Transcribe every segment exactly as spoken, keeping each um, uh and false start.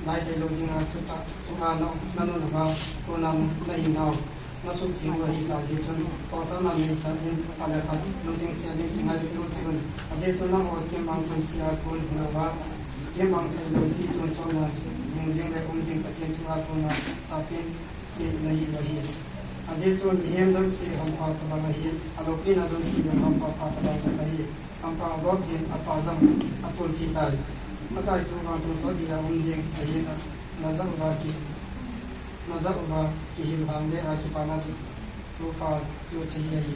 Nai thei lou dinga, tuta, tua na, na nu na ba, ko na, na hin nau. Na suk thei u ahi ta jeh chun, ko sa na nei ta in, ta le ka, lungthim se ding ti ngai tu ti un. Ajeh chun na ho kim mang thei chi a kun hu na ba, kim mang thei lou chi tun so na, ding jing le um jing Pathen thu a kun na, ta pin, Pi na hi u ahi. Ajeh chu mihem jouse hampha tabang ahi, aloupina jouse jong hampha pha tabang jong ahi. Hampha abol jin apa jong apul cheh tai. Pakai thu vang tun sot dia um jing ahi, na, na jal uva ki, na jal uva kihil ham le a kipana chu, chu pa chu cheh ahi.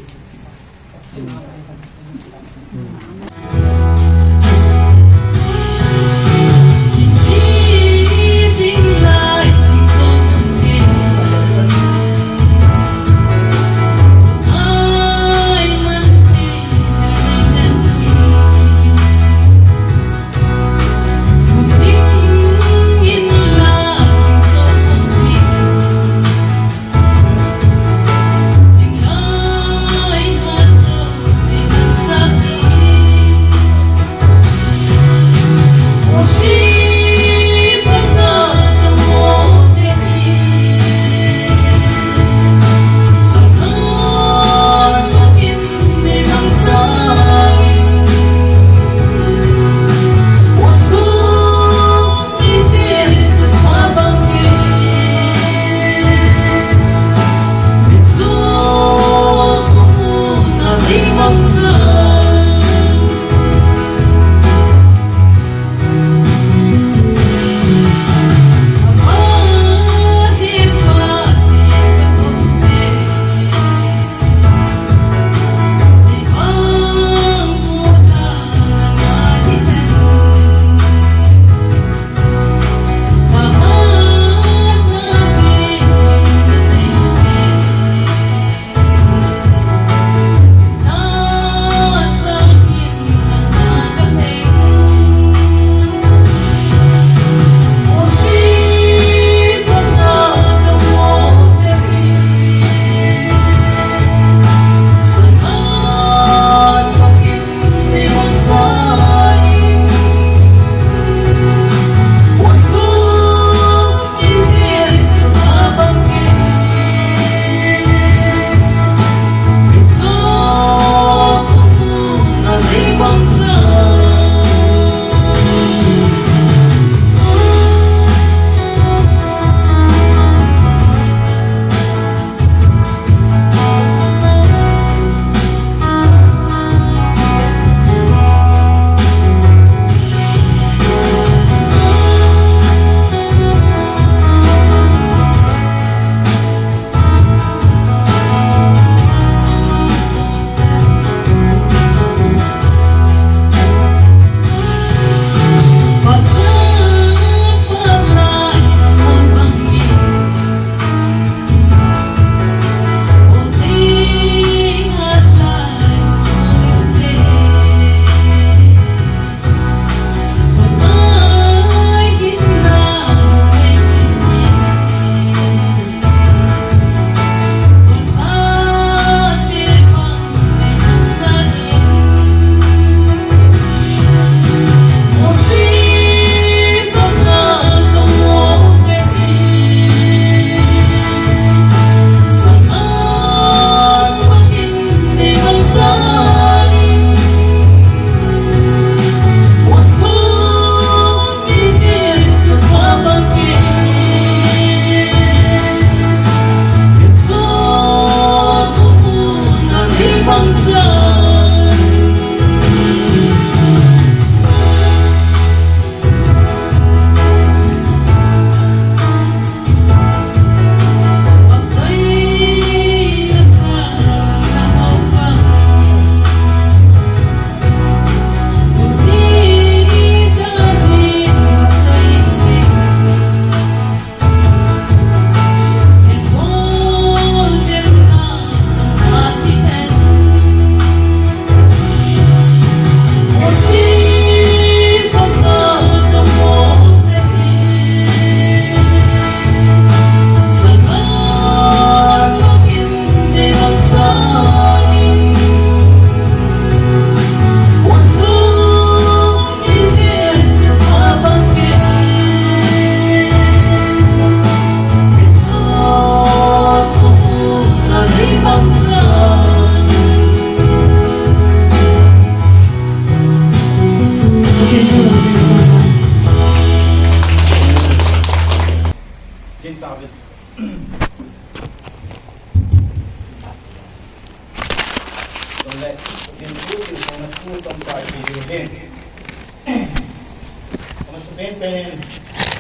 Amasapen pen,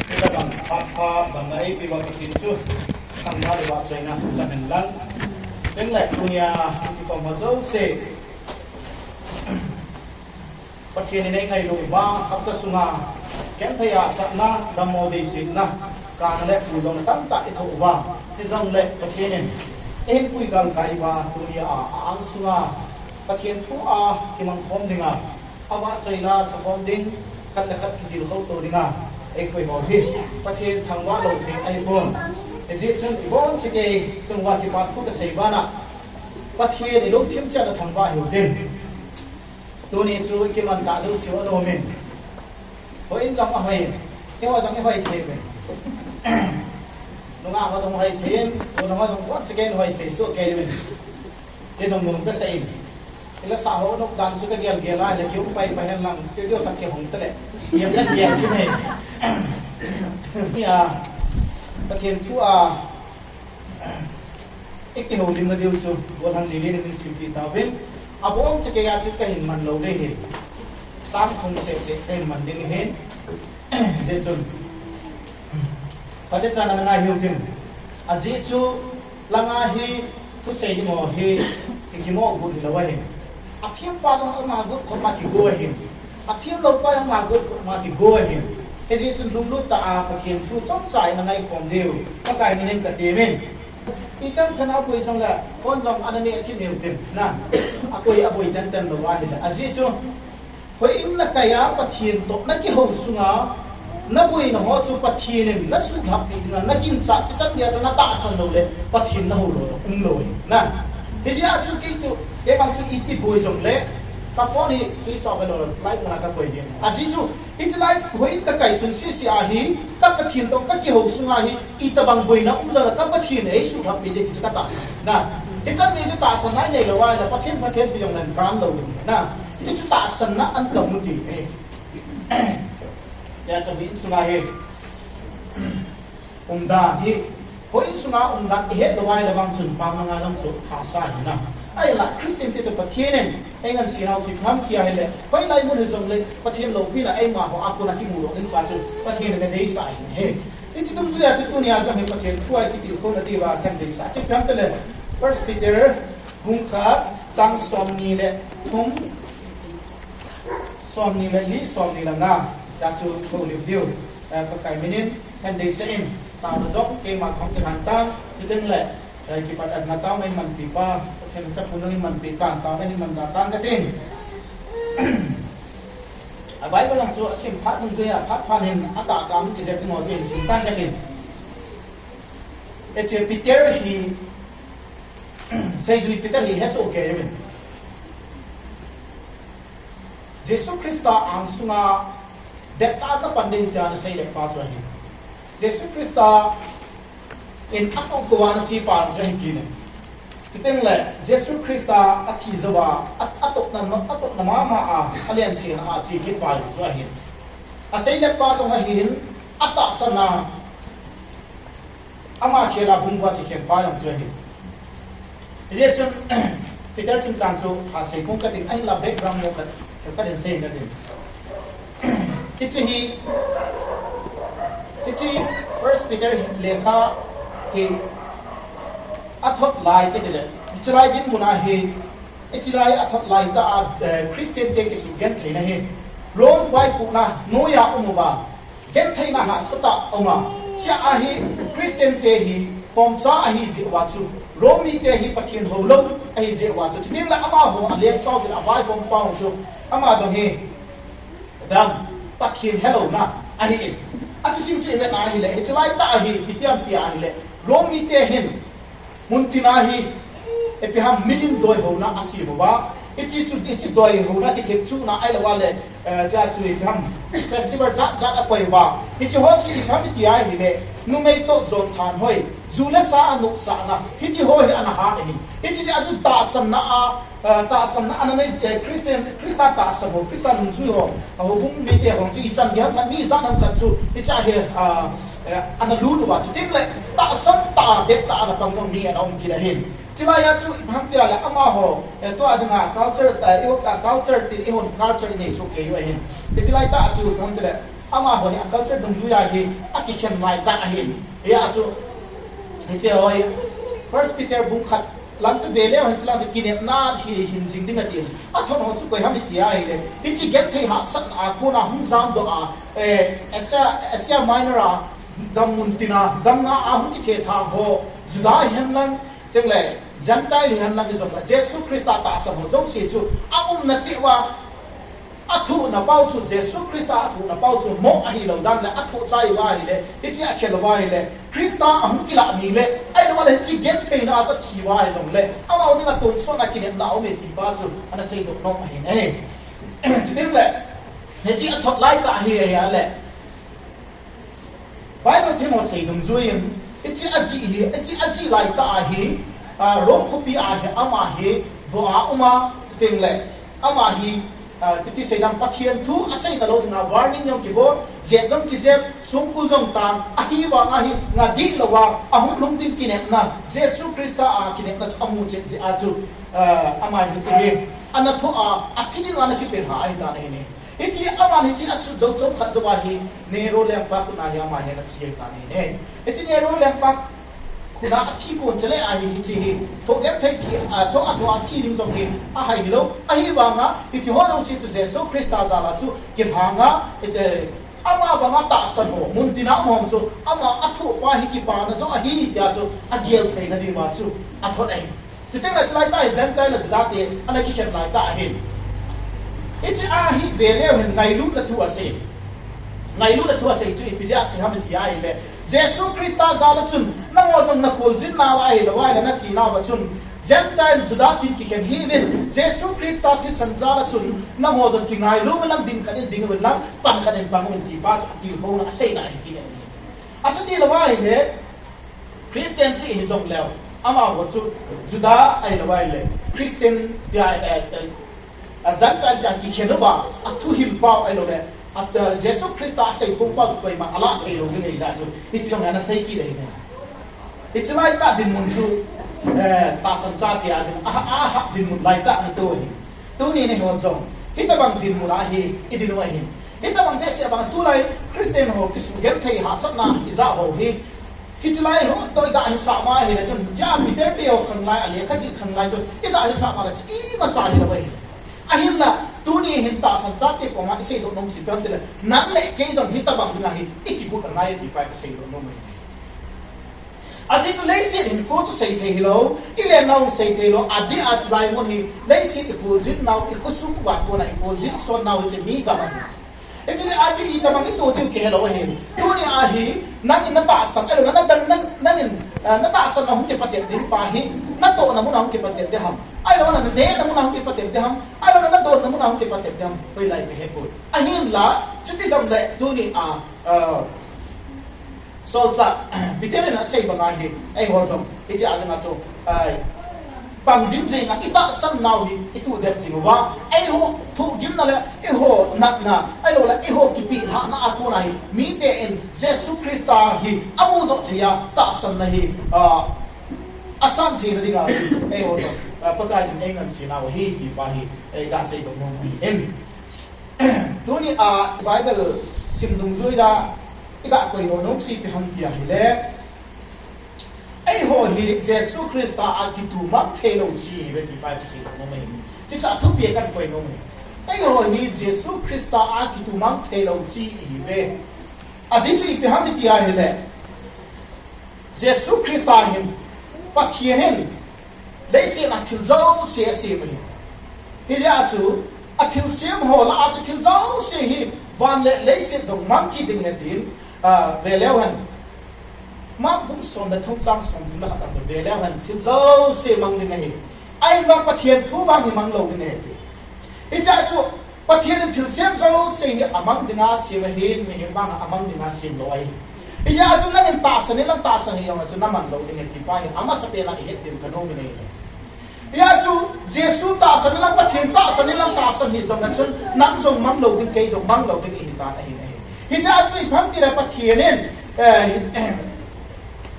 ita bang, phat pha, bang na ei pi ba Pathen chu, thangvah le vahchoina, jamin lang. Tin le tunia, iti ko ma jouse. Pathen in ei ngailu uva, hapta sunga, genthei a satna, dammo deisetna, kana le puldohna tamtah i thoh uva. Hijongle Pathen in, eihin pui galkai uva, tunia, a ang sunga, Pathen thu a kimang khom dinga, avahchoila sakhom ding, khat le khat kidil khom to dinga, eikoi ho hi, Pathen thangvah lou thei ahipon. Hijeh chun, ibonchauva kei, chunga kipa thu kasei bana, Pathen ilungthim chan a thangvah hiu tin. Tuni chu kimanchah jouse u anom in. Hoi in jong ahoi. Eiho jong ihoi thei uvin. Nungah ho jong hoi thei in, nungah ho jong hoi thei soh kei uvin. Kei jong nom kasei in. Ila sa ho nop dan chu kagel gel a, ila kium pai pai hen lang studio khat kihong tale. Yam khat yam khat nei. Nia, Pathen thu a, ikihoulimna diu chu, golhang lili nin simpi tauvin. Abonchauva chu kahin man lou ding ahi. Chang thum seh seh kahin man ding ahi. Hijeh chun, phatechan ana ngai hiu tin. Ajeh chu, langa hi thusei ding ho hi, hi kimo got hilou ahi. Athem pa jong ama got khop ma kigo ahi. Athem lou pa jong ama got khop ma kigo ahi. Hijeh chun lunglut tah a Pathen thu chomcha in ana ngai khom diu. Pakai minin katem in. Itam khat a boi jongle, phone jong ana neh thim hiu tin. Na, akoi aboi tenten lou ahile. Ajeh chu, hoi in nakai a Pathen toh nakihou sunga, naboina ho chu Pathen in nasuhlhap pi dinga, naginchat cheh chan dia chu natahsan lou le, Pathen nahou lou, umlou ahi. Na, hijeh a chu kei chu, kei bang chu iti boi jongle, ka phone hi switch off lou, flight mode a kakoi ding. Ajeh chu, hiche lai hoi in kakai sun sese a hi, ka Pathen toh kakihou sunga hi, itobang boina um jongle ka Pathen in eisuhlhap pi ding ti chu katahsan. Na, hichan gei chu tahsanna inei lou a, na Pathen, Pathen ti jongle kan lou ding. Na, hiche chu tahsanna a kamu ti ahi. Tia chu hoi in sunga hi. Umdan hi, hoi in sunga umdan ihet lou ahile vang chun, pamanga lam chu hahsa ahi na. Ahinla, Christian te chu Pathen in, eingansei nau chu ipi ham ti ahile, hoilai mun hijongle, Pathen loupina eima ho a kona kimu lou ding pa chu, Pathen in adeisah ahi. Hiche dungjuia chu tunia jong hi Pathen thu a kitilkhouna diuva kadeisah chu ipi ham tile, First Peter, bung khat, chang somni le thum, somni le li, somni le nga, tia chu houlim diu, eh, Pakai minin, kadeisah in, taona jong, keima kahung kilhan tan, chuteng le, eh, kipat atna taona eimanpi pa, Pathen chapang nangin manpi tan, taona eimanpi tan katin. A Bible lang chu asim phat nung chu ya, phat phat hin, atah tah hung kijep ding ho chu hin sim tan katin. Hiche Peter hi, seijui Peter hi hesoh kei uvin. Jesu Christa angsunga dettah a kapan ding tia ana seile pa chu ahi. Jesu Christa in atoh kou a ana che pa chu ahi kit in. Chuteng le Jesu Christa athi jouva, a, atohna, atohna mama a, alensena a che kit pa chu ahi. Aseile pa jong ahin, atahsan a, ama khel a bungvua kikhen pa jong chu ahi. Hijeh chun, Peter chungchang chu asei kong katin, ahinla background mo khat, khat in sei katin. Hiche hi, hiche First Peter hi lekha hi athot lai kati le, hiche lai dinmun a hi, hiche lai athot lai tah a, eh, Christian te kisugenthei theina hi, Rome vaipohna noiya um uva, gentheina hahsatah a um a, chua hi Christian te hi pomcha ahi jeh uva chu, Rome mite hi Pathen houlou ahi jeh uva chu, chuteng le amaho alengpau kit a vaihom pau chu, ama jong hi, dam, Pathen helouna ahi in. Athusim chu ivet na ahile, hiche lai tah a hi, ipi ham tia ahile, Rome mite hin, muntina hi, ipi ham milim doihouna asem uva. Hiche chu, hiche doihouna kithepchuhna ahilou le, eh, chua chu ipi ham festival jat jat akoi uva. Hiche ho chu ipi ham tia ahile, numei toh jon thanhoi, ju le sa anohsahna, hiti ho hi ana hat ahi. Hiche jeh a chu tahsanna a, eh, tahsanna a nanei, eh, Christian, Christa tahsan ho, Christa nungjui ho, a houbung mite ho chu ichan gei ham khat, mi ijat ham khat chu, hiche hi, ah, eh, ana lut uva chu, tin le, tahsan tah a, det tah a ana pang jong mi ana um kit ahin. Chulai a chu, ipi ham tia le, amaho, eh, tua dinga culture, eh, eiho, ah, culture tin, eihon culture inei soh kei u ahin. Hiche lai tah a chu, ipi ham tia le, amaho hi a culture dungjui a hi, akikhen lai tah ahin. Hia chu, hiche ho hi, First Peter bung khat, lang chu ve leu hen, chulang chu kinepna hi hin jing ding ati. Athon ho chu koi ham iti ahile, hiche genthei hahsatna a kona hung jamdoh a, eh, Asia, Asia Minor a gam mun tina, gam nga a hung kithethang ho, Juda hihen lang, tin le, Gentile hihen lang hijongle, Jesu Christa tahsan ho jouse chu, aumna cheh uva, athohna pau chu, Jesu Christa athohna pau chu, mo ahilou dan le, athoh chai uva ahile, hiche akhel uva ahile, Christa ahung kilah ni le, ahilouleh hiche gentheina a chu athi uva ahijongle, amaho dinga tonsot a kinepna aume ti pa chu, ana seidoh nom ahin e. Chuteng le, hiche athot lai tah hi, ahile, Bible themho sei dungjui in, hiche ajih hi, hiche ajih lai tah a hi, ah, Rome khopi a hi, ama hi, vo a um a, chuteng le, ama hi, ah, ipi ti seidam Pathen thu asei talou dinga warning jong kibol, jet jong kijet, songkul jong tang, ahivanga hi, nga dihlou a, ahung lhung ding kinepna, Jesu Christa a kinepna chu amu chet jeh a chu, ah, ama hi hiche hi, ana thoh a, athi dinga ana kipelha ahitan ahi ne. Hiche, aman hiche asut jou chomkhat jouva hi, Nero lengpa khut a hi ama hi ana thi ahitan ahi ne. Hiche Nero lengpa khut a athi kon chule ahi hiche hi, thoh genthei thi, a, thoh a thoh a thi ding jong hi, ahai hilou. Ahivanga, hiche ho jouse chu Jesu Christa jal a chu, kilhanga, hiche, ama banga tahsan ho, mun tina um ho chu, ama athoh pa hi kipana joh ahi, tia chu, agel theina diuva chu, athot ahi. Chuteng le chulai tah hi Gentile le Juda te ana kikhen lai tah ahin. Hiche a hi ve leu hen ngailutna thu asei. Ngailutna thu asei chu ipi jeh a asei ham iti ahile, Jesu Christa jal a chun nangho jong nakholjin nauva ahilou ahile nachena uva chun, Gentile Juda tin kikhen hih uvin, Jesu Christa thisan jal a chun nangho jong kingailu uvin lang, ding khat in ding uvin lang, pan khat in pang uvin ti pa chu atilkhouna aseina ahi kit e. Achuti lou ahile, Christian cheh hijongleu, amaho chu Juda ahilou ahile, Christian tia, eh, eh, a Gentile tia kikhen uva, athuhil pau ahilouleh, a, eh, Jesu Christa asei pum pau chu koiman alah theilou ding ahi tia chu, hiche jong ana sei kit ahi ne. Hiche lai tah dinmun chu, eh, tahsan chate a ding, a, a, a dinmun lai tah ana tou ahi. Tuni neiho jong, hitobang dinmun a hi, idin u ahi. Hitobang behseh bang tulai Christian ho kisugenthei hahsatna ijah ho hi, hiche lai ho toh iga hisah ma ahile chun, hiche a Peter te ho khanglai a lekha jih khanglai chu iga hisah ma le chu imacha hilou ahi. Ahinla, tuni hin tahsan chate koma iseidoh nom chu ipi ham itile, nang le kei jong hitobang dinga hi ikigot angai ti pa iseidoh nom ahi. Ajeh chu leiset hinkho chu seithei hilou, ilennau seithei lou, adeh a chulai mun hi, leiset ikholjin nau, ikhosung uva kona ikholjin son nau hiche mi gam ahi. Hiche jeh a chu itobang ito diu kihelou ahi. Tuni a hi, nangin natahsan, ahilou, na, na, nang, nangin, ah, natahsan a hung kipatep ding pa hi, natohna mun a hung kipatep ding ham, ahilou, nanehna mun a hung kipatep ding ham, ahilou, nadonna mun a hung kipatep ding ham, hoilai kahepoi. Ahinla, chuti jongle, tuni a, ah, Solchah Peter in asei banga hi, eiho jong, hiche a dinga chu, ai, pang jing jing a, itahsan nau hi, itudet jing uva, eiho thohgimna le, eiho natna, ahilouleh, eiho kipelhahna a kona hi, mite in Jesu Christa hi, amudoh thei a, tahsanna hi, ah, asan theina dinga, eiho jong, ah, Pakai in eingansena u ahi, ti pa hi, eh, gaseidoh nom ahi. Tuni a Bible sim dungjuia iga koidoh nom chu ipi ham ti ahile, eiho hi Jesu Christa a kitumang theilou chi ihiuve ti pa iseidoh nom ahi. Chuche a thupi a kahin koi nom ahi. Eiho hi Jesu Christa a kitumang theilou chi ihiuve. Ajeh chu ipi ham iti ahile, Jesu Christa hin, Pathen hin, leiset a thil jouse asem ahi. Hijeh a chu, athilsem ho lah a chu thil jouse hi, van le leiset jong mang kit ding ahi tin, ah, veleu hen. Mark bung som le thum chang somthum le khat a chu veleu hen, thil jouse mang ding ahi. Ahivang Pathen thu vang hi mang lou ding ahi ti. Hijeh a chu, Pathen in thilsem jouse hi amang dinga sem ahin, mihem vang amang dinga sem lou ahi. Hijeh a chu nangin tahsan in lang tahsan hijongle chu naman lou ding ahi ti pa hi amasapen a ihet ding kanom in ahi. Hia chu Jesu tahsan lang, Pathen tahsan lang, tahsan hi jong na chun, nang jong mang lou ding, kei jong mang lou ding ihi tan ahi, ahi. Hijeh a chu ipi ham tile Pathen in, eh,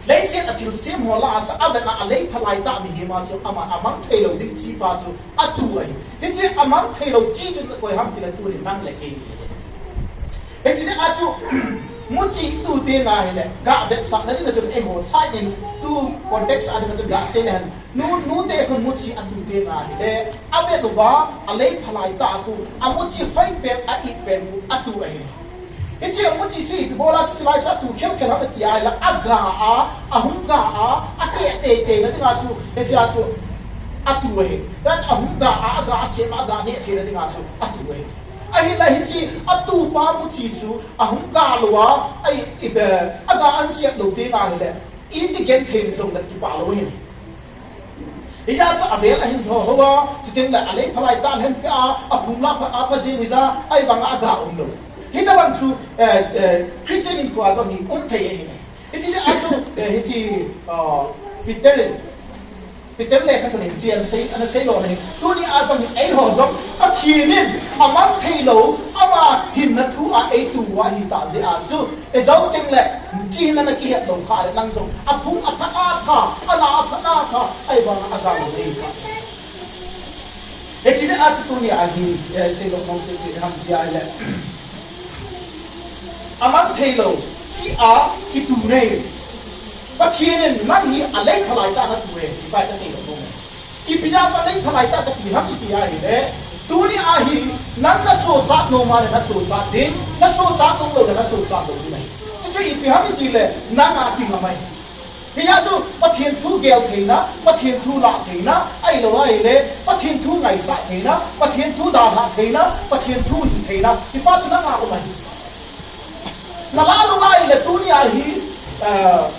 leiset a thilsem ho lah a chu avetna a lei phalai tah mihem a chu ama amang thei lou ding chi pa chu atu ahi. Hiche amang thei lou chi chu koi ham tile tunin nang le kei hi. Hiche a chu muchi tu teng ahile, ga vetsahna dinga chun eiho side in tu context a dinga chun ga sei le hen. Nu, nute khun muchi atu teng ahile, avet uva, a lei phalai tah khu, amuchi hoi pen, a it pen khu atu ahi. Hiche muchi chu ipi bol a chu chulai chu atu khelkhel ham ati ahile, aga a, ahung ga a, ate ate te na dinga chu, hiche a chu atu ahi. That ahung ga a, aga a sem a, aga neh thei na dinga chu atu ahi. Ahinla hiche atu pa muchi chu ahung ga lou a, ai, ipi, aga an siat lou teng ahile, iti genthei jong le kipah lou ahi. Hijeh a chu avel ahin ho ho a, chuteng le a lei phalai tah lhen peh a, aphung la pha, apha jing hijeh a, ahivang a aga um lou. Hitabang chu, eh, eh, Christian hinkho a jong hi um thei ahi. Hiche a chu, eh, hiche, ah, Peter in, Peter lekhathot in hiche ana sei, ana sei lona hi. Tuni a jong hi eiho jong Pathen in amang thei lou, ama hinna thu a eituva ahitah jeh a chu, ejou teng le, chihna na kihet lou kha le nang jong, aphung apha a tha, ana apha na tha, ahivang a aga lou nei kha. Hiche jeh a chu tuni a hi, eh, sei lou mong sei ti ham ti ahile. Amang thei lou, chi a kitu nei. Pathen in nang hi a lei phalai tah na tu e, ti pa ka sei lou mong. Ipi jeh a chu a lei phalai tah kati ham iti ahile, tuni a hi, nang na sochat nom a le na sochat ding, na sochat nom lou le na sochat lou ding ahi. Chuchu ipi ham itile, nang a ti ngam ahi. Hijeh a chu Pathen thu gel theina, Pathen thu lah theina, ahilou ahile, Pathen thu ngaisah theina, Pathen thu dalhah theina, Pathen thu hil theina, hiche pa chu nang a um ahi. Na lah lou ahile tuni a hi, eh,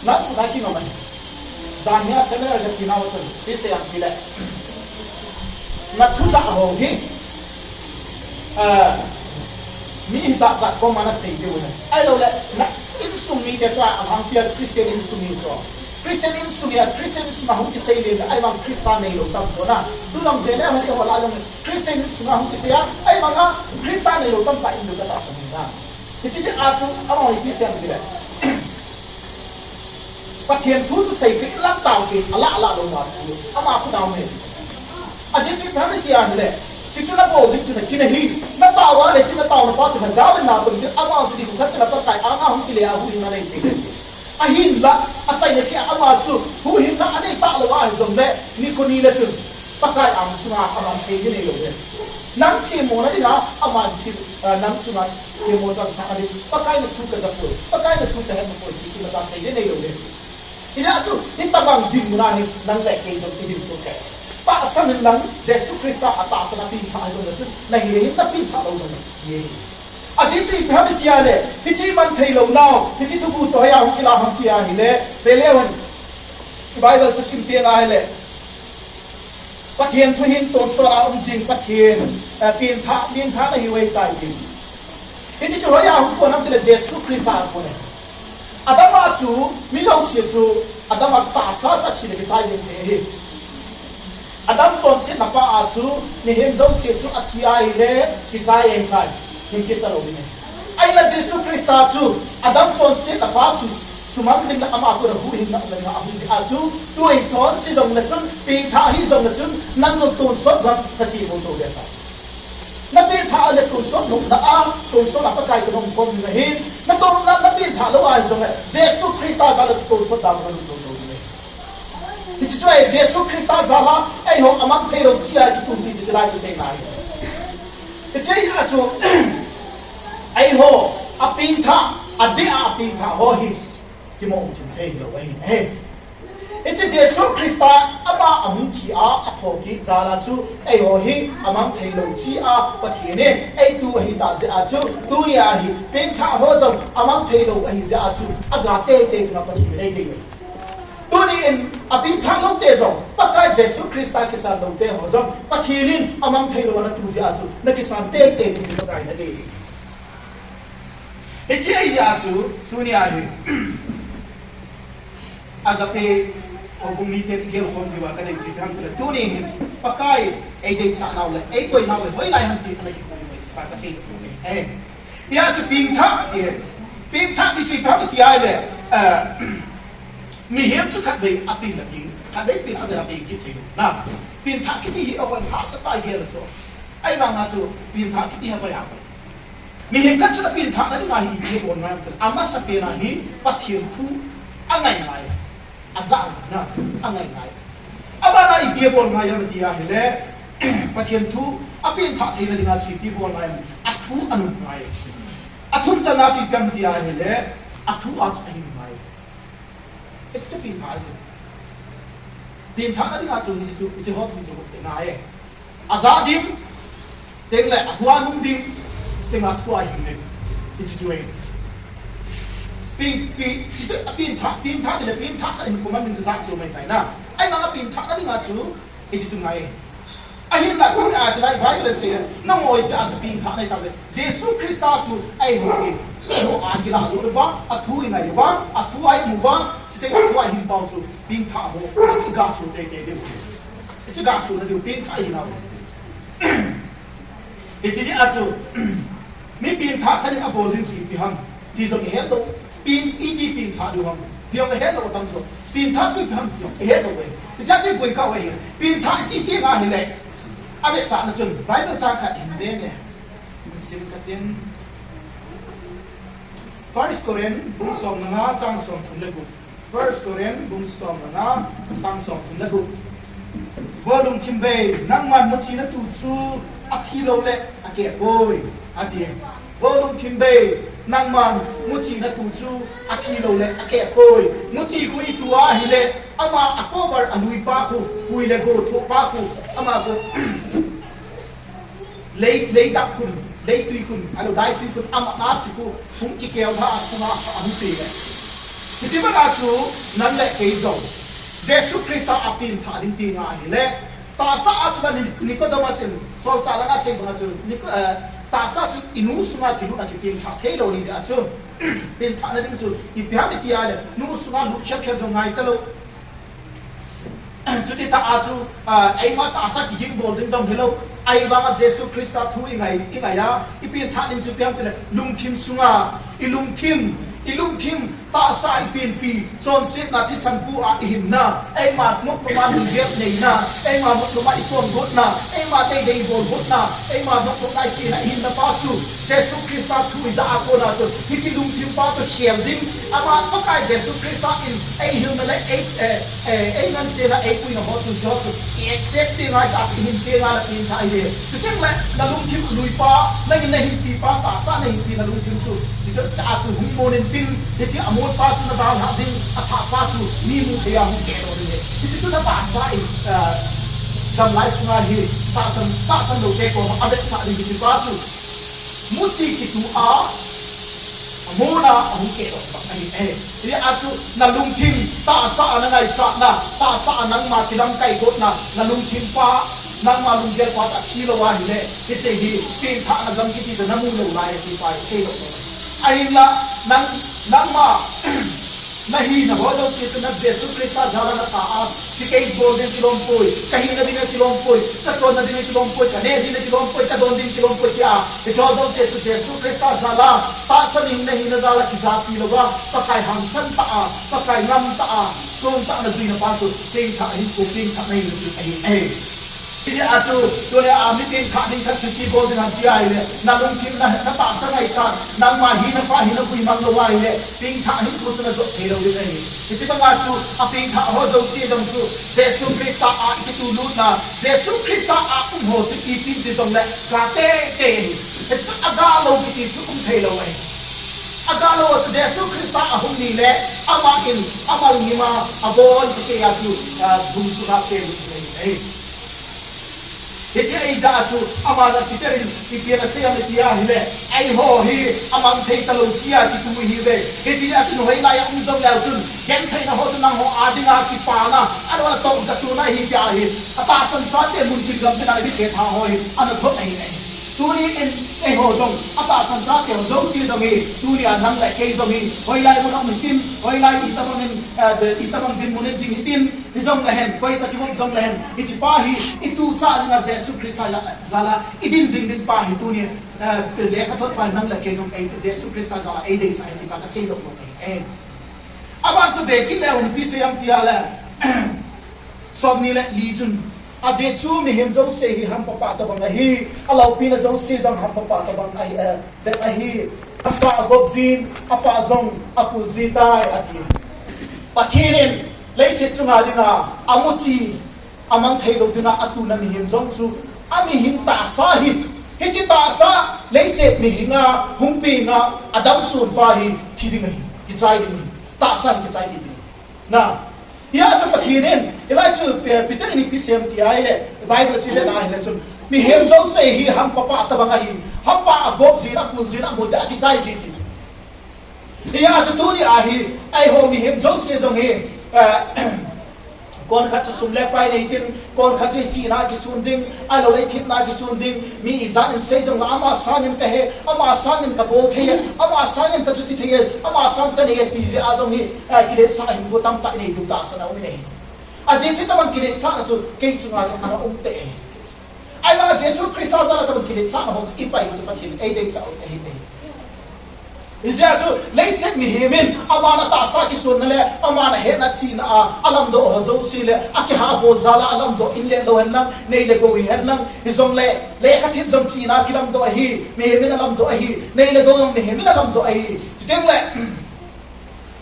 na, na kingam ahi. Jan hi a seminar ka chena uva chun, ipi sei ham tile, na thu jah ho hi, eh, mi hijat jat koma na sei diu ahi. Ahilou le, na insung mite toh a hung pia Christian insung mi chu. Christian insung a, Christian insung a hung kisei le, ahivang Christa neilou tam chu na. Tu jong vele hon eiho lah jong Christian insung a hung kisei a, ahivang a Christa neilou tamtah um diu ka tahsan ahi na. Hiche jeh a chu, amaho ipi sei ham tile, Pathen thu chu seipeh in lang taopeh in, alah lah lou ma chu, ama khut a um e. Ajeh chu ipi ham iti ahile, chuchu na bol ding chu na kin ahi, na tao a le chu na taona pa chu na gao in na tong ding, ama chu nikho khat na Pakai anga hung kile a huhhingna nei thei ding. Ahinla, achaina kit a ama chu, huhhingna anei talou ahi jongle, nikho ni le chun, Pakai ang sunga ama seiding neilou ding. Nang themmo na dinga, ama thil, ah, nang chunga themmo changsah na ding. Pakai na thu ka ja poi, Pakai na thu ka hetmo poi, ti imacha seiding neilou ding. Hijeh a chu, hitabang dinmun a hi, nang le kei jong i ding soh kei. Tahsan in lang, Jesu Christa a tahsan a pengthah ahi jongle chun, na hi le hin na pengthah lou jong na hi. Ajeh chu ipi ham iti ahile, hiche mang thei lou nau, hiche thuguh chu hoiya hung kilah ham ti ahile, vele hon, Bible chu sim teng ahile, Pathen thu hin tonsot a um jing Pathen, eh, pengthah, pengthah na hiu ahitai ti. Hiti chu hoiya hung kon ham tile Jesu Christa a kon ahi. Adam a chu, mi jouse chu, Adam a chu tahsa chu athi le kichai jeng thei ahi. Adam chonsetna pa a chu, mihem jouse chu athi ahile, kichai ahitai. Hing kit talou ding ahi. Ahinla Jesu Christa chu, Adam chonsetna pa chu, sumang ding le ama kona huhhingna um ding a ahung jeh a chu, tu hi chonse jongle chun, pengthah hi jongle chun, nang jong tonsot jong kache bou tou ding ahitai. Na pengthah a le tonsot nopna a, tonsot a Pakai toh nahung khom ding ahin, na ton, na, na pengthah lou ahi jongle, Jesu Christa jal a chu tonsot dan a nahung tou tou ding ahi. Hiche chu ahi, Jesu Christa jal a, eiho amang thei lou chi a kitu ti chu chulai chu seina ahi. Hiche a chu, eiho, apengthah, adeh a apengthah ho hi, kimo um thim thei lou ahi, ahi. Hiche Jesu Christa ama ahung thi a, athokit jal a chu, eiho hi amang thei lou chi a, Pathen in eitu ahitah jeh a chu, tuni a hi, pengthah ho jong amang thei lou ahi jeh a chu, aga teitei dinga Pathen in eidei. Tuni in apengthah lou te jong, Pakai Jesu Christa kisan lou te ho jong, Pathen in amang thei lou ana tu jeh a chu, na kisan teitei ding chu Pakai in adei. Hiche ahi a chu, tuni a hi. Agape, Houbung mite igel khom diuva kadei chu ipi ham itile, tuni hin Pakai eideisah nau le eikoi nau hi hoilai ham ti ana kikhom diu pa kasei. Eh. Hia chu pengthah ti. Pengthah ti chu ipi ham iti ahile, eh, mihem chu khatvei apen le peng, khatvei pen le apen kit thei. Na, pengthah kiti hi ahoi hahsa tah a igel chu. Ahivanga chu pengthah kiti hi ahoi ahoi. Mihem khat chun apengthahna dinga hi ipi abol ngai em? Amasapen a hi Pathen thu angai ngai. Ajah ngai, angai ngai. Abana ipi abol ngai em iti ahile, Pathen thu apengthah theina dinga chu ipi abol ngai em? Athu anun ngai. Athumchanna chu ipi ham iti ahile, athu a chu ahing ngai. Hiche chu pengthah ahi. Pengthahna dinga chu hiche chu, hiche ho thum chu ngai e. Ajah ding, tengle athu a nung ding, tengle athu a hing ding. Hiche chu ahi. Peng, peng, hiche chu apengthah, pengthah tile pengthah khat in commandment chu jat chu mai tai na. Ahivanga pengthahna dinga chu hiche chu ngai e. Ahinla tuni a chulai Bible in asei, nangho hiche a chu pengthah nei tale, Jesu Christa chu eihou in, eihou a igel lut uva, athu ingai uva, athu a imu uva, chuteng athu a ihing pau chu pengthah ho, hiche chu gasoh teitei diu. Hiche chu gasohna diu, pengthah hinau. Hiche jeh a chu, mi pengthah khat in abol ding chu ipi ham ti jong ihet lou. Peng, iti pengthah diu ham ti jong ihet lou, atam chu. Pengthah chu ipi ham ti jong ihet lou e. Hiche chu iboi kha u ahi. Pengthah iti teng ahile, avetsahna chun Bible chang khat hin ve ne. Sim katin. First Corinth bung som le nga chang som thum le gup. First Corinth bung som le nga chang som thum le gup. Vo lungthim bei, nangman muchi natu chu athi lou le akeh poi, ati. Vo lungthim bei, nangman muchi natu chu athi lou le akeh poi. Muchi khu itu ahile, ama a cover alui pa khu, hui le go thoh pa khu, ama khu Lei, lei dap khun, lei tui khun, alou dai tui khun, amatna chu khu, hung kikeu lha a sunga ahung pe le. Hiche banga chu, nang le kei jong Jesu Christa a pengthah ding ti ngai ahile, tahsa a chu la Ni-, Nicodemus in, solchah langa asei banga chu, Nico-, eh, tahsa chu inu sunga kilut a kipengthah thei lou ahi jeh a chu, pengthahna ding chu, ipi ham iti ahile, nu sunga lut khel khel jong ngai talou. Chuti tah a chu, ah, eima tahsa kiging bol ding jong hilou. Ahivanga Jesu Christa thu ingai, ingai a, ipengthah ding chu ipi ham itile, lungthim sunga, ilungthim, ilungthim, tahsa ipenpi, chonsetna thisan pu a ihinna, eima nopnop a lunggel neina, eima nopnop a ichon gotna, eima teidei ibol gotna, eima nopnop a ichena ihinna pa chu, Jesu Christa thu ija a kona chu, hiche lungthim pa chu khel ding, ama Pakai Jesu Christa in eihilna le ei, eh, eh, eingansena, eipuina ho chu, hiche ho chu, i accept ding ahi, chua chu ihin ding a na pengthah ahi. Chuteng le, na lungthim lui pa, nangin nahin pi pa, tahsa nahin pi na lungthim chu, hiche chu a chu hung mon in tin, hiche a mon pa chu na dalha ding, athah pa chu, mi mu thei a hung keh lou ding ahi. Hiche chu na tahsa in, eh, gamlai sunga hi, tahsan, tahsan lou te koma avetsah ding hiche pa chu. Muchi kitu a, amona ahung keh lou bang ahi e. Hijeh a chu na lungthim tahsa a na ngaichatna, tahsa a nangma kilamkai gotna, na lungthim pa, nangma lunggel pa chu athi lou ahile, hiche hi pengthahna gam kiti chu na mu lou lai ti pa hi sei lou lou. Ahinla, nang, nangma, na hina ho jouse chu na Jesu Christa jal a na ta a, hiche kei bol ding kilom poi, ka hina ding kilom poi, ka chonna ding kilom poi, ka neh ding kilom poi, ka don ding kilom poi tia, hiche ho jouse chu Jesu Christa jal a, tahsa ding na hina jal a kijapi louva, Pakai hangsan tah a, Pakai ngam tah a, song tah a na juina pa chu, pengthah hinkho, pengthah na hinkho ahi, ahi. Hijeh a chu, tuni a mi pengthah ding khat chu ipi bol ding ham ti ahile, na lungthim na, na tahsa ngaichat, nangma hina pa hina vui mang lou ahile, pengthah hinkho chu na jot thei lou ding ahi. Hiche banga chu, apengthah ho jouse jong chu, Jesu Christa a ikitulutna, Jesu Christa a um ho chu ipi ti jongle, ga teitei ahi. Hichu aga lou kiti chu um thei lou ahi. Aga lou chu Jesu Christa ahung ni le, ama in, ama ngim a, abon chu kei a chu, ah, bung sunga sem ahi. Hiche ahi jeh a chu, aman a Peter in, ipi ana sei em iti ahile, eiho hi, amang thei talou jeh a kitu ihiuve. Hiche jeh a chu, hoilai a um jong leu chun, gentheina ho chu nangho a dinga kipana, ahilouleh tong kasuna ahi tia hi, atahsan chate mun tin gam tin a hi ketha ho hi, ana thot ahi. Tuni in eiho jong, atahsan chate ho jouse jong hi, tuni a nang le kei jong hi, hoilai mun a um hitin, hoilai itobang in, eh, itobang dinmun in ding hitin, hijong lehen, koi toh kivop jong lehen, hiche pa hi, ituhchah jing a Jesu Christa jal a, idin jing ding pa hi tuni, eh, lekhathot pa hi nang le kei jong ei, Jesu Christa jal a eideisah ahi ti pa kasei doh nom e. Aban chu vekit leu hen ipi sei ham tia le, somni le li chun, ajeh chu mihem jouse hi hampa pah tobang ahi, aloupina jouse jong hampa pah tobang ahi, eh, bep ahi, apa agop jin, apa jong akul ji tai, ati. Pathen in leiset chunga dinga amuchi, amang thei lou dinga atuna mihem jong chu, amihem tahsa hi, hiche tahsa leiset mihem a hung peng a adam son pa hi thi ding ahi, kichai ding ahi, tahsa hi kichai ding ahi. Na, hia chu Pathen in, hilai chu, eh, Peter in ipi sei ham ti ahile, Bible chu ivet na ahile chun, mihem jouse hi hampa pah tobang ahi, hampa agop jin, akul jin, amol jin, akichai jin ti chu. Hia chu tuni a hi, eiho mihem jouse jong hi, eh, kon khat chu sum le pai nei tin, kon khat chu chihna kisun ding, ahilou le thepna kisun ding, mi ijat in sei jong le ama sangin kahe, ama sangin kabol thei e, ama sangin kachuti thei e, ama sang kanei e ti jeh a jong hi, eh, kiletsah hinkho tamtah inei diu tahsan aum in ahi. Ajeh chu tobang kiletsahna chu kei chunga jong ana um tei. Ahivang a Jesu Christa jal a tobang kiletsahna ho chu ipai hi chu Pathen in eideisah u ahi, ahi. Hijeh a chu leiset mihem in aman atahsa kisonna le aman ahetna chihna a alamdoh ho jouse le akihah bol jal a alamdoh in le lou hen lang, nei le gou hi hen lang, hijongle lekhathip jong chihna kilamdoh ahi, mihem in alamdoh ahi, nei le gou jong mihem in alamdoh ahi. Chuteng le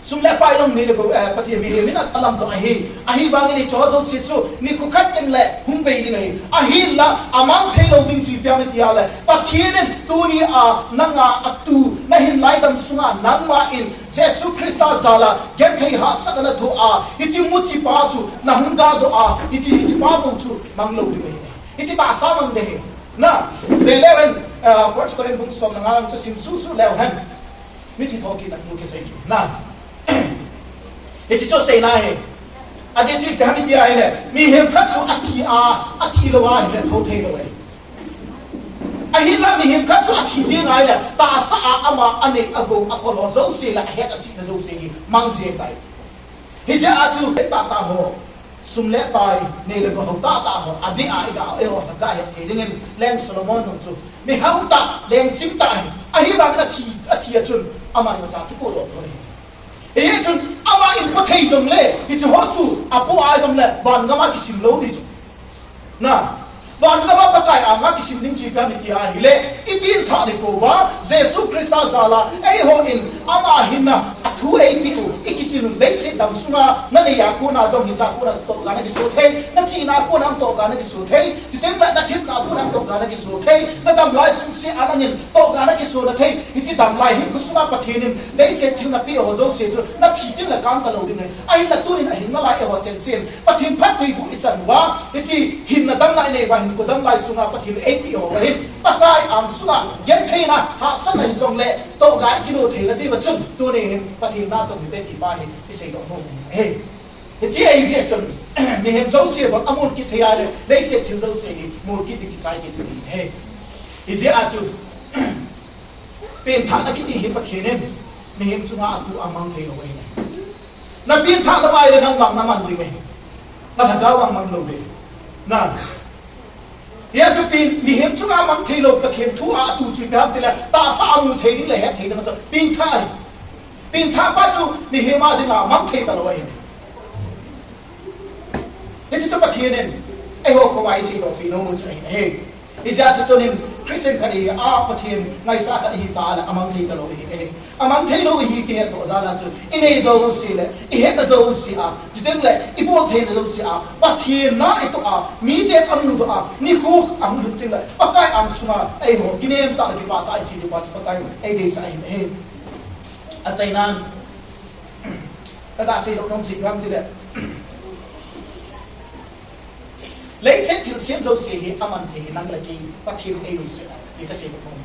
sum le pai jong nei le gou, eh, Pathen mihem in alamdoh ahi. Ahivangin hicheho jouse chu nikho khat teng le hung bei ding ahi. Ahinla amang thei lou ding chu ipi ham tia le, Pathen in tuni a nanga atu nahin laidam sunga nangma in Jesu Christa jal a genthei hahsatna nathoh a, hiche muchi pa chu nahung gadoh a, hiche, hiche pa bou chu mang lou ding ahi. Hiche tahsa mang ding ahi. Na, ve leu hen, eh, First Corinth bung som le nga lang chu sim suhsuh leu hen. Mithi thokitna thu kisei kit na. Hiche chu seina ahi. Ajeh chu ipi ham tia ahile, mihem khat chu athi a, athi lou ahile thou thei lou ahi. Ahinla mihem khat chu athi ding ahile, tahsa a ama anei agou akhol ho jouse le ahet achihna jouse hi mang jeng tai. Hijeh a chu tahtah ho, sum le pai, nei le gou ho tahtah ho, adeh a iga, eiho iga het thei dingin, Leng Solomon jong chu mi hao tah, lengching tah ahi. Ahivangin athi, athi a chun, ama imacha kipodoh lou ahi. Hijeh chun ama in po thei jongle, hicheho chu apoh a jongle, vangam a kisim lou ding chu. Na, vangam a Pakai anga kisim ding chu ipi ham tia ahile, ipenthah ding pouva, Jesu Christa jal a eiho in ama hinna, athu eipeh u, ikichen u, leiset dang sunga nanei a kona jong hichea kona tohgalna kiso thei, nachihna a kona tohgalna kiso thei, chuteng le nathepna a kona tohgalna kiso thei, nadamlai sungse a nangin tohgalna kisona thei, hiche damlai hinkho sunga Pathen in leiset thil napeh ho jouse chu nathi teng le kang talou ding ahi. Ahinla tunin ahinna lai eiho chensen Pathen phattheiboh ichan uva, hiche hinna damlai inei uva, hinkho damlai sunga Pathen in eipeh ho ahin, Pakai angsunga gentheina, hahsatna hijongle tohgal kilo theina diuva chun, tuni hin Pathen natong hite ti pa hi isei doh nom ahi. Hiche ahijeh chun, mihem jouse bang amol kit thei a le, leiset thil jouse hi mol kit ding kichai kit ding ahi. Hijeh a chu, penthahna kiti hi Pathen in mihem chunga atu a mang thei lou ahi. Napenthah lou ahile nang vang naman ding ahi. Nalhagao vang mang lou ding. Na. Hia chu pen, mihem chunga mang thei lou Pathen thu a atu chu ipi ham tile, tahsa a mu thei ding le het thei ding chu penthah ahi. Penthah pa chu mihem a dinga mang thei talou ahi. Hiche chu Pathen in eiho koma isei doh pi nom u chu ahi. Hijeh a chu tunin Christian khat ihi a, Pathen ngaisah khat ihi ta le amang thei talou ihi. Amang thei lou ihi kihet doh jal a chu, inei jouse le, ihetna jouse a, chuteng le ibol theina jouse a, Pathen na itoh a, miten amudoh a, nikho ahung lhun teng le, Pakai angsunga eiho kinem tah le kipah tah a iche diu pa chu Pakai in eideisah ahi. Achainan, kaga sei doh nom chu ipi ham tile, leiset thilsem jouse hi aman thei hi nang le kei Pathen in eilungset ahi, ti kasei doh nom.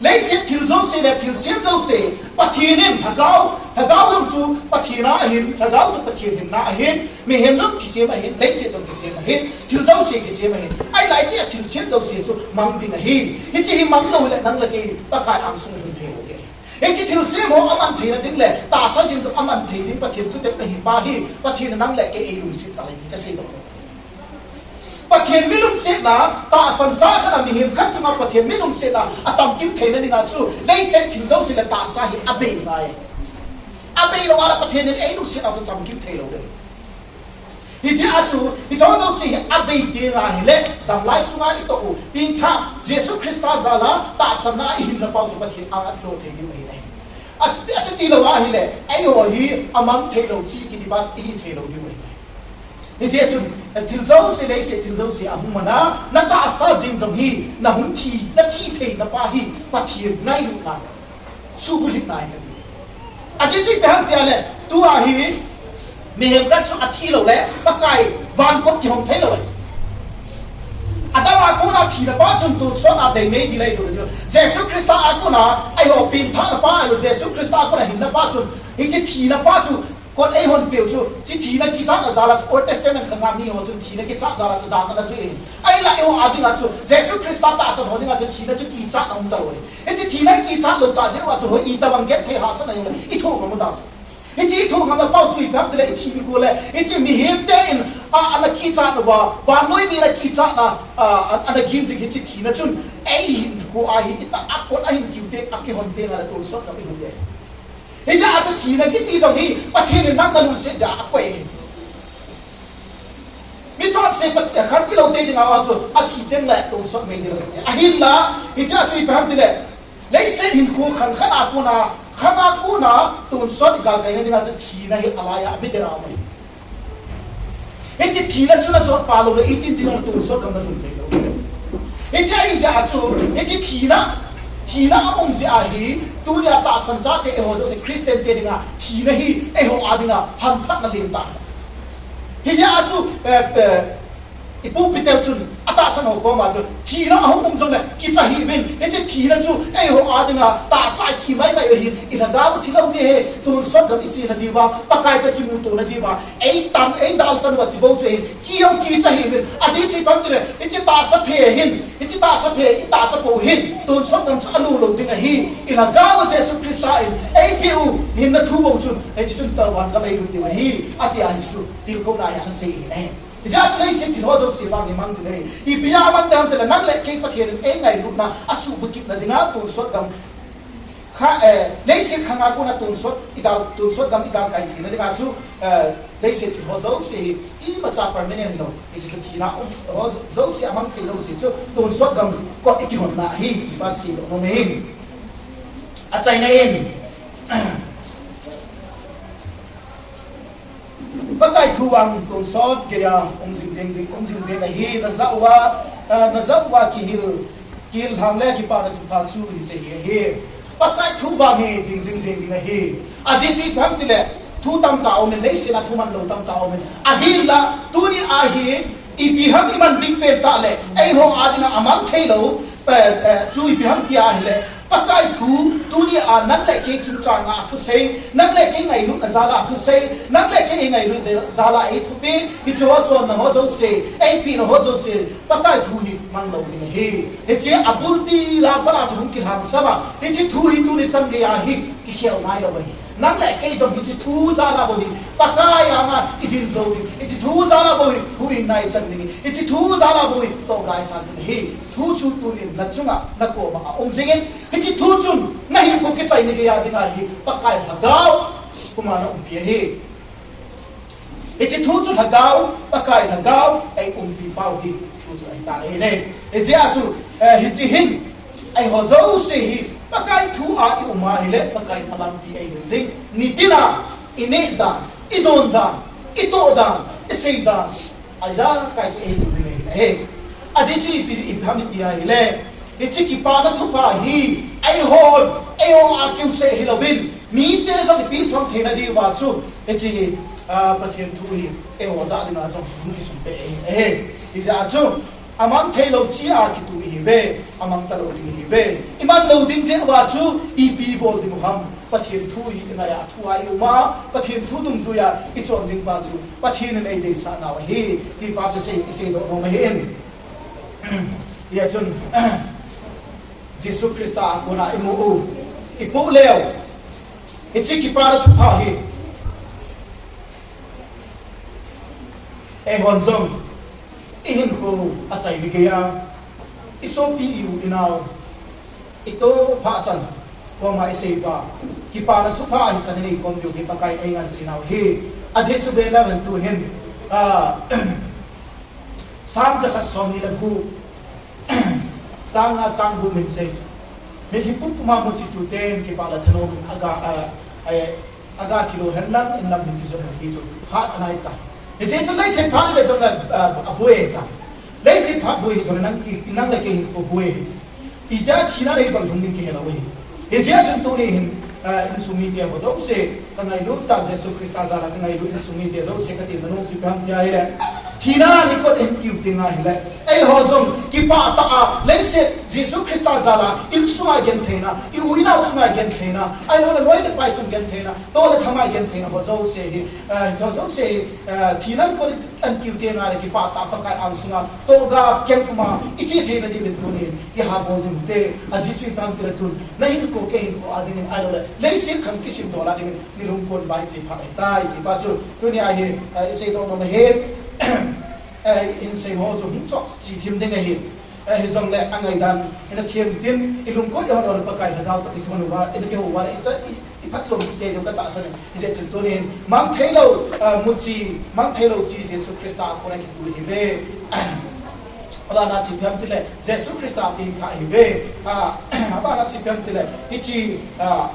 Leiset thil jouse le thilsem jouse, Pathen in lhagao, lhagao jong chu Pathen a ahi. Lhagao chu Pathen hinna ahin, mihem jong kisem ahin, leiset jong kisem ahin, thil jouse kisem ahin. Ahileh hiche a thilsem jouse chu mang ding ahi. Hiche hi mang lou leh nang le kei Pakai angsung lhun thei lou ding ahi. Hiche thilsem ho aman theina ding le tahsa jing jong aman thei ding Pathen thutep ahi pa hi, Pathen in nang le kei eilungset jal ahi ti kasei lou. Pathen mi lungsetna, tahsan cha khat a mihem khat chunga Pathen mi lungsetna achamkim theina dinga chu leiset thil jouse le tahsa hi abei ngai. Abei lou a le Pathen in eilungsetna chu chamkim thei lou ding. Hiche a chu, hiche jouse hi abei ding ahileh, damlai sunga itoh u, pengthah, Jesu Christa jal a tahsanna a ihinna pau chu Pathen anga ilo thei ding ahi. Achuti, achuti lou ahileh, eiho hi amang thei lou chi kiti pa chu ihi thei lou ding ahi. Hijeh chun, thil jouse leiset thil jouse ahung man a, na tahsa jing jong hi, nahung thi, nathi theina pa hi, Pathen ngailutna, suhbulhitna ahi. Ajeh chu ipi ham tia leh, tua hi, mihem khat chu athi lou leh, Pakai, van kot kihong thei lou ahi. Adam a kona thina pa chun tonsot a deimei ding ahi lou chu. Jesu Christa a kona, eiho pengthahna pa ahi lou, Jesu Christa a kona hinna pa chun, hiche thina pa chu, kot eihon peu chu, hiche thina kichatna jal a chu Old Testament khanga miho chun thina kichat jal a chu dan ana chu e. Ahinla eiho a dinga chu, Jesu Christa tahsan ho dinga chu thina chu kichatna um talou e. Hiche thina kichat lou tah jeh uva chu, hoi itobang genthei hahsatna jong le, ithoh ngam u ta chu. Hiche ithoh ngamna pau chu ipi ham tile, ithi nikho le, hiche mihem ten, a, ana kichat uva, vannoi mi ana kichatna, a, ana gin jing hiche thina chun, eihinkho a hi, itah a kot ahin kiu teng, akihon teng a le tonsot gam ihung e. Hijeh a chu thina kiti jong hi, Pathen in nang nalungset jeh a akoi ahi. Mi chonse Pathen khat kilou tei dinga chu, athi teng le tonsot mai ding ahi. Ahinla, hijeh a chu ipi ham tile, leiset hinkho khang khat a kona, khang a kona, tonsot igalkaina dinga chu thina hi alai a, ami dera mai. Hiche thina chu najot pah lou le, itin tin jong tonsot gam nalhun thei lou. Hiche ahijeh a chu, hiche thina, thina aum jeh ahi, tunia tahsan chate eiho jouse Christian te dinga, thina hi eiho a dinga hamphatna lentah. Hijeh a chu, eh, eh, ipu Peter chun, atahsan ho koma chu, thina ahung um jongle, kicha hih uvin, hiche thina chu eiho a dinga tahsa ithi mai mai ahin, ilhagao thi lou ding ahi, tonsot gam ichena diuva, Pakai toh kimuto na diuva, eitan, eidaltan uva chibou chu ahin, kihou kicha hih uvin, ajeh chu ipi ham tile, hiche tahsa phe hin, hiche tahsa phe, itahsa pou hin, tonsot gam chu alo lou ding ahi, ilhagao a Jesu Christa in eipeh u hinna thu bou chun, hiche chun tavan gam eilut diu ahi, ati a hiche chu tilkhouna hi ana sei ahi. Hijeh a chu leiset thil ho jouse vang hi mang ding ahi. Ipi a mang ding ham tile nang le kei Pathen in eingailutna asuhbukipna dinga tonsot gam kha, eh, leiset khang a kona tonsot igal, tonsot gam igalkai theina dinga chu, eh, leiset thil ho jouse hi imacha permanent hilou. Hiche chu thina um ho jouse amang thei jouse chu tonsot gam kot ikihonna ahi, ipi seidoh nom e. Achaina in, Pakai thu vang tonsot geiya um jing jeng ding, um jing jeng ahi, najah uva, eh, najah uva kihil, kihil lhang le kipana thupha chu hiche hi ahi. Pakai thu vang hi ding jing jeng ding ahi. Ajeh chu ipi ham tile, thu tamtah aumin, leiset a thu manlou tamtah aumin. Ahinla, tuni a hi, ipi ham iman ding pen tah le, eiho a dinga amang thei lou, eh, eh, chu ipi ham tia ahile, Pakai thu, tuni a nang le kei chungchang a thusei, nang le kei ngailutna jal a thusei, nang le kei ngailut jal a eithupi, hiche ho chonna ho jouse, eipehna ho jouse, Pakai thu hi mang lou ding ahi. Hiche abul til a pat a chu hung kilhangsam a, hiche thu hi tuni chan geiya hi kikhel ngai lou ahi. Nang le kei jong hiche thu jal a bou hi, Pakai anga idin jou ding. Hiche thu jal a bou hi, huhhingna ichang ding. Hiche thu jal a bou hi, tohgaisan ding ahi. Thu chu tunin nachunga, nakoma aum jingin, hiche thu chun nahinkho kichaina geiya dinga hi Pakai Lhagao koima naumpi ahi. Hiche thu chu Lhagao, Pakai Lhagao, eiumpi pau hi thu chu ahitan ahile. Hijeh a chu, eh, hiche hin, eiho jouse hi Pakai thu a ium ahile, Pakai in alampi eihil ding. Nitin a, ineh dan, idon dan, itoh dan, isei dan, ajakai chu eihil ding ahi. Ajeh chu ipi, ipi ham iti ahile, hiche kipana thupha hi, eiho, eiho a kiuseh hilouvin, mite jong ipi song theina diuva chu, hiche hi, ah, Pathen thu hi, eiho jah dinga jong hung kisung peh ahi. Hijeh a chu, Amang theilou chi a kitu ihiuve, amang talou ding ihiuve. Iman lou ding jeh uva chu ipi bol ding u ham. Pathen thu hi ingai a, thu a i um a, Pathen thu dungjuia ichon ding pa chu Pathen in eideisah nau ahi, ti pa chu sei, isei doh nom ahin. Hijeh chun, Jesu Christa a kona imu u, ipoh leu, hiche kipana thupha hi eihon jong ihinkho achaina geiya, isopi, i-u inao, itoh phat chan koma iseipa, kipana thupha hichan inei khom diu hi Pakai in eingansei nau ahi. Ajeh chu ve leu hen tuhin, ah, Sam jakhat somni le gup, chang nga chang gup in sei chu, mitlhi pumpuma muchi tute'n kipa le thanom in aga, ah, ah, aga kilou henlang, in lam hin kijot hen ti chu phat anai tai. Hijeh chun leiset phat le jong le, ah, aboi tai. Leiset phat boi hi jong nang, nang le kei hinkho boi. Itia thina nei bang lhung ding kihe lou ahi. Hijeh chun tuni hin, ah, insung mite ho jouse, ka ngailut ta Jesu Christa jal a ka ngailut insung mite jouse ka tilna nom chu ipi ham tia ahile, thina nikho in kiu teng ahile, eiho jong kipah tah a leiset Jesu Christa jal a insung a gentheina, i-u inao chunga gentheina, ahilouleh loi le pai chung gentheina, toh le tham a gentheina ho jouse hi, ah, ho jouse hi, ah, thina nikho in kiu teng ahile kipah tah a Pakai angsunga tohga keng puma iche theina diuvin tunin kiha bol jing u hite, ajeh chu ipi ham itile tun, na hinkho kei hinkho a dingin ahilouleh leiset khang kisim dol a dingin nilungput vai che phat ahitai, ti pa chu tunia hi, eh, isei doh nom ahi, eh, insei ho chu hung choh chi thim ding ahi, eh, hijongle angaidan ina thim tin, ilungkot ihon lou le Pakai Lhagao toh ikihou uva, ina kihou uva, icha, i, iphatchom kit diu katahsan e. Hijeh chun tunin, mang theilou, ah, muchi, mang theilou chi Jesu Christa a kona kitu ihiuve. Abana chu ipi ham itile, Jesu Christa a pengthah ihiuve. Ah, abana chu ipi ham itile, hiche, ah,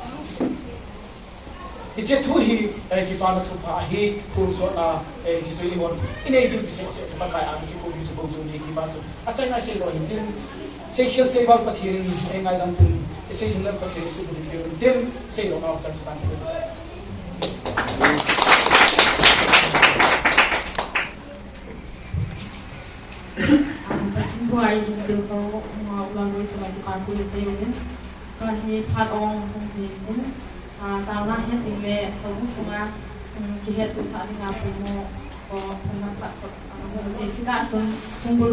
hiche thu hi, eh, kipana thupha ahi, tonsot a, eh, hiche thu ihon inei diu chu seh seh chu Pakai a kikou diu chu bou chu nei, ti pa chu achaina sei lou hin tin, seikhel seival Pathen in eingaidam tin, isei jing le Pathen in suhbulhit peh in tin, sei lou nau chan chu tan. Ah, Pathen thu a i ding tiu ko, um, u Lalboi chunga kipa thu isei uvin. Ka hi phat ong hung hi in, ah, taona het ding le, houbung sunga, um, kihettohsah dinga poimo, ko, poimo phat ko, ah, hung hi, chutah chun, hung bul